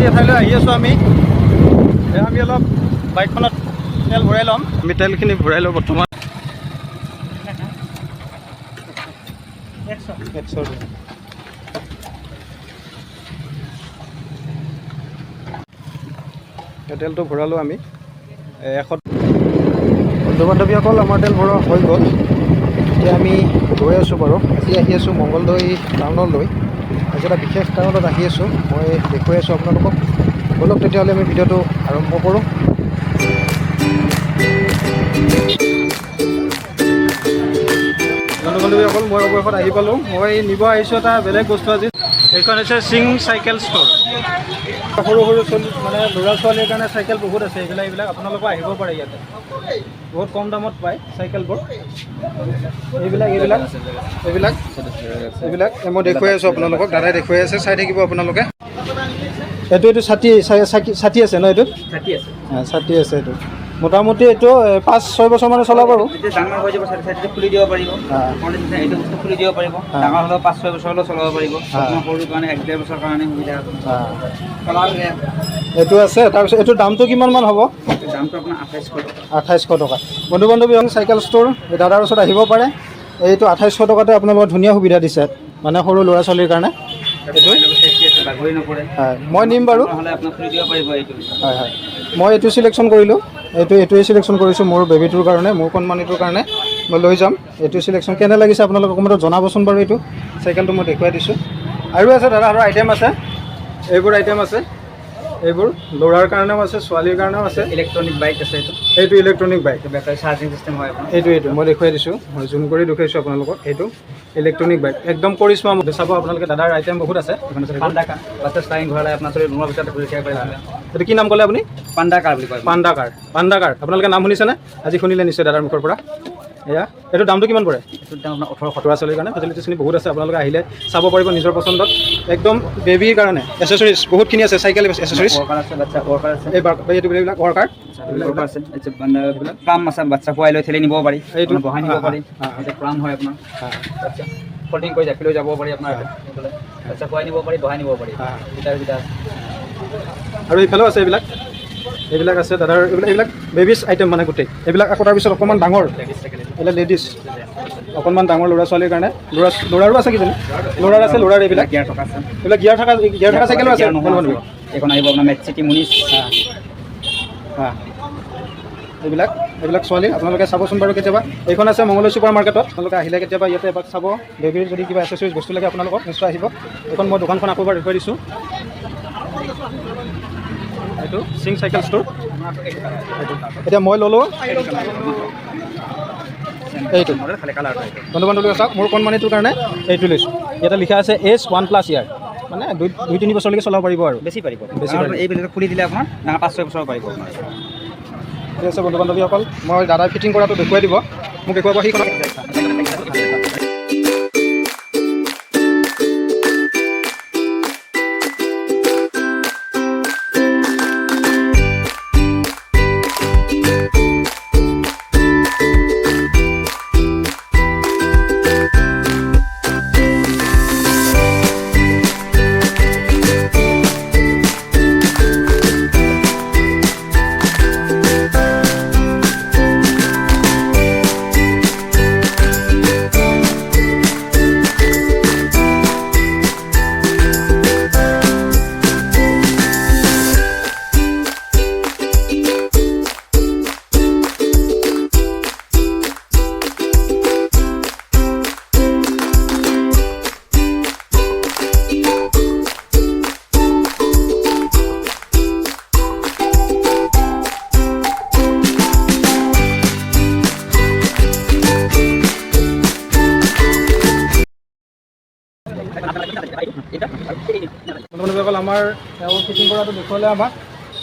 এঠাইলৈ আহি আছোঁ আমি। আমি অলপ বাইকখনত তেল ভৰাই ল'ম। আমি তেলখিনি ভৰাই লওঁ বৰ্তমান। 100। তেলটো ভৰালোঁ আমি 100। বন্ধু বান্ধৱীসকল, আমাৰ তেল ভৰোৱা হৈ গ'ল। এতিয়া আমি গৈ আছোঁ বাৰু। আজি আহি আছোঁ মংগলদৈ টাউনলৈ। আজি এটা বিশেষ কাৰণত আহি আছোঁ, মই দেখুৱাই আছোঁ আপোনালোকক। ব'লক তেতিয়াহ'লে আমি ভিডিঅ'টো আৰম্ভ কৰোঁ। বন্ধু বান্ধৱীসকল, মই অৱশেষত আহি পালোঁ। মই নিব আহিছোঁ এটা বেলেগ বস্তু আজি। এইখন হৈছে সিং চাইকেল ষ্ট'ৰ। সৰু সৰু ছোৱালী, মানে ল'ৰা ছোৱালীৰ কাৰণে চাইকেল বহুত আছে। এইবিলাক আপোনালোকো আহিব পাৰে, ইয়াতে বহুত কম দামত পায় চাইকেলবোৰ। এইবিলাক এইবিলাক এইবিলাক এইবিলাক মই দেখুৱাই আছোঁ আপোনালোকক, দাদাই দেখুৱাই আছে, চাই থাকিব আপোনালোকে। এইটো ছাতি ছাতি আছে ন এইটোত? ছাতি আছে। ছাতি আছে। এইটো মোটামুটি এইটো 5-6 বছৰমানে চলাব আৰু। যেতিয়া ডাঙৰ হৈ যাব, ছাতিটো খুলি দিব পাৰিব। এইটো বস্তু খুলি দিব পাৰিব। ডাঙৰ হ'লেও 5-6 বছৰলৈও চলাব পাৰিব। আপোনাৰ সৰুৰ কাৰণে 1-1.5 বছৰৰ কাৰণে সুবিধা হ'ব। এইটো আছে। তাৰপিছত এইটোৰ দামটো কিমানমান হ'ব? দামটো আপোনাৰ 2800 টকা। 2800 টকা। বন্ধু বান্ধৱী, চাইকেল ষ্ট'ৰ, এই দাদাৰ ওচৰত আহিব পাৰে। এইটো 2800 টকাতে আপোনালোকৰ ধুনীয়া সুবিধা দিছে, মানে সৰু ল'ৰা ছোৱালীৰ কাৰণে এইটো। বাগৰি নপৰে। হয়, মই নিম বাৰু। হ'লে আপোনাক খুলি দিব পাৰিব এইটো। হয় হয়, মই এইটো চিলেকশ্যন কৰিলোঁ। এইটোৱে চিলেকশ্যন কৰিছোঁ মোৰ বেবীটোৰ কাৰণে, মোৰ কণমানিটোৰ কাৰণে মই লৈ যাম। এইটো চিলেকশ্যন কেনে লাগিছে আপোনালোকে কমেণ্টত জনাবচোন বাৰু। এইটো চাইকেলটো মই দেখুৱাই দিছোঁ। আৰু আছে দাদা, আৰু আইটেম আছে। এইবোৰ আইটেম আছে, এইবোৰ ল'ৰাৰ কাৰণেও আছে, ছোৱালীৰ কাৰণেও আছে। ইলেক্ট্ৰনিক বাইক আছে এইটো। এইটো electronic bike. Battery charging system হয় আপোনাৰ। এইটো মই দেখুৱাই দিছোঁ, মই জুম কৰি দেখুৱাইছোঁ আপোনালোকক। এইটো ইলেক্ট্ৰনিক বাইক, একদম কৰিশ্মা। চাব আপোনালোকে, দাদাৰ আইটেম বহুত আছে। পাণ্ডা কাৰ, বাচ্চা ষ্টাইং ঘূৰালে আপোনাৰ চলি ৰুমৰ ভিতৰত ঘূৰি থাকিব পাৰিব। এইটো কি নাম ক'লে আপুনি? পাণ্ডা কাৰ বুলি কয়। পাণ্ডা কাৰ, পাণ্ডা কাৰ। আপোনালোকে নাম শুনিছেনে? আজি শুনিলে নিশ্চয় দাদাৰ মুখৰ পৰা। এয়া এইটো দামটো কিমান পৰে? এইটোৰ দাম আপোনাৰ 1800। ল'ৰা ছোৱালীৰ কাৰণে ফেচিলিটিছখিনি বহুত আছে। আপোনালোকে আহিলে চাব পাৰিব নিজৰ পচন্দত। একদম বেবীৰ কাৰণে এচেচৰিজ বহুতখিনি আছে, চাইকেল এচেচৰিজ। ৱাকাৰ আছে, বাচ্চা ৱাকাৰ আছে। এই এইটো এইবিলাক ৱাকাৰ। ৱাকাৰ আছে। মানে প্ৰাম আছে, বাচ্চা খুৱাই লৈ ঠেলি নিব পাৰি। এইটো বহাই নিব পাৰি। এইটো প্ৰাম হয় আপোনাৰ। বাচ্চা ফল্ডিং কৰি জাপি লৈ যাব পাৰি আপোনাৰ। বাচ্চা খুৱাই নিব পাৰি, বহাই নিব পাৰি। দুটা সুবিধা আছে। আৰু এইফালেও আছে এইবিলাক, এইবিলাক আছে দাদাৰ। এইবিলাক বেবিজ আইটেম, মানে গোটেই এইবিলাক। আকৌ তাৰপিছত অকণমান ডাঙৰ এইবিলাক লেডিজ, অকণমান ডাঙৰ ল'ৰা ছোৱালীৰ কাৰণে। ল'ৰাৰো আছে কিজানি, ল'ৰাৰ আছে, ল'ৰাৰ এইবিলাক। গিয়াৰ থকা আছে। এইবিলাক গিয়াৰ থকা চাইকেলো আছে। এইখন আহিব আপোনাৰ মেট চিটি মুনিছ। এইবিলাক এইবিলাক ছোৱালী। আপোনালোকে চাবচোন বাৰু কেতিয়াবা। এইখন আছে মঙলদৈ ছুপাৰ মাৰ্কেটত। আপোনালোকে আহিলে কেতিয়াবা ইয়াতে এপাক চাব। বেবীৰ যদি কিবা এচেচৰিজ বস্তু লাগে আপোনালোকক, নিশ্চয় আহিব। এইখন মই দোকানখন আকৌ এবাৰ দেখুৱাই দিছোঁ। এইটো সিং চাইকেল ষ্ট'ৰ। এইটো এতিয়া মই ল'লোঁ এইটো। বন্ধু বান্ধৱী, চাওক, মোৰ কণমানিটোৰ কাৰণে এইটো লৈছোঁ। ইয়াতে লিখা আছে এজ 1+ ইয়াৰ, মানে 2-3 বছৰলৈকে চলাব পাৰিব আৰু। বেছি পাৰিব। বেছি পাৰিব। এইবিলাক খুলি দিলে আপোনাৰ ডাঙৰ 5-6 বছৰ পাৰিব আপোনাৰ। ঠিক আছে বন্ধু বান্ধৱীসকল, মই দাদাই ফিটিং কৰাটো দেখুৱাই দিব, মোক দেখুৱাব সেইখনত। বন্ধু বান্ধৱীসকল, আমাৰ তেওঁ ফিটিং কৰাটো দেখুৱালে আমাক।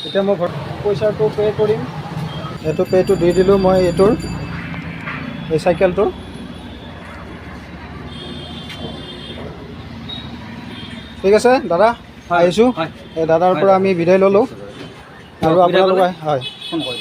এতিয়া মই ঘৰত পইচাটো পে' কৰিম। এইটো পে'টো দি দিলোঁ মই এইটোৰ, এই চাইকেলটোৰ। ঠিক আছে দাদা, আহিছোঁ। এই দাদাৰ পৰা আমি বিদায় ল'লোঁ আৰু আপোনালোকে হয়। ফোন কৰিব।